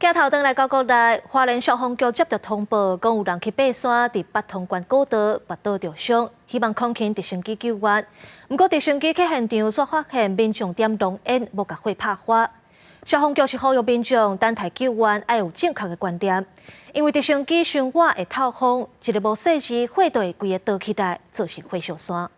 鏡頭轉來到國內，花蓮消防局接到通報，講有人去爬山，佇八通關古道跋倒著傷，希望空勤直升機救援。毋過直升機去現場，煞發現民眾點濃煙，無共火拍花。消防局是呼籲民眾等待救援，愛有正確的觀念，因為直升機傷倚會透風，一个無細心，火就會規个燒起來，造成火燒山。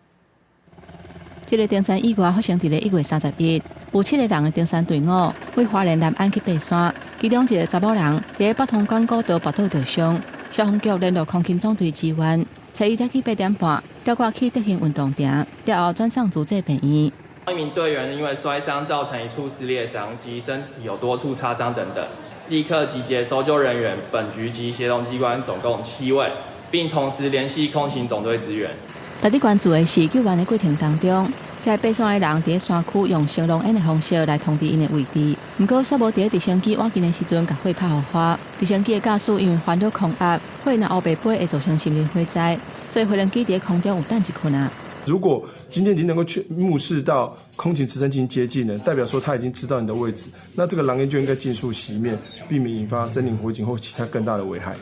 這个登山意外發生佇咧1月31，有七个人的登山隊伍為花蓮南安去爬山，其中一个查某人佇咧八通關古道跋倒著傷，消防局聯絡空勤總隊支援，初一早起8點半調掛去德興運動場，了後轉送慈濟病院。一名隊員因為摔傷造成一處撕裂傷及身體有多處擦傷等等，立刻集結搜救人員、本局及協同機關總共七位，並同時聯繫空勤總隊支援。值得關注的是，救援的過程當中，這个爬山的人佇咧山區用燒濃煙的方式來通知𪜶的位置，毋過煞無佇咧直升機倚近的時陣，共火拍予花。直升機的駕駛因為煩惱空壓，火若烏白飛會造成森林火災，所以飛行機佇咧空中有等一困啊。如果今天已經能夠去目視到空勤直升機接近了，代表說他已經知道你的位置，那這個狼煙就應該盡速熄滅，避免引發森林火警或其他更大的危害。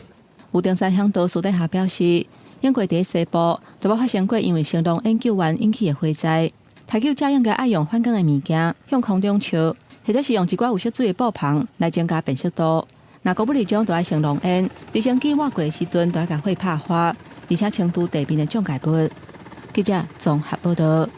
有登山嚮導私底下表示，英國佇西部就捌發生過因為燒濃煙救援引起的火災，抬救者應該愛用反光的物件向空中燒，或者是用一寡有色水的布棚來增加辨識度。若高不離種就愛燒濃煙，直升機倚過的時陣就愛共火拍花，而且清除地面的障礙物。記者綜合報道。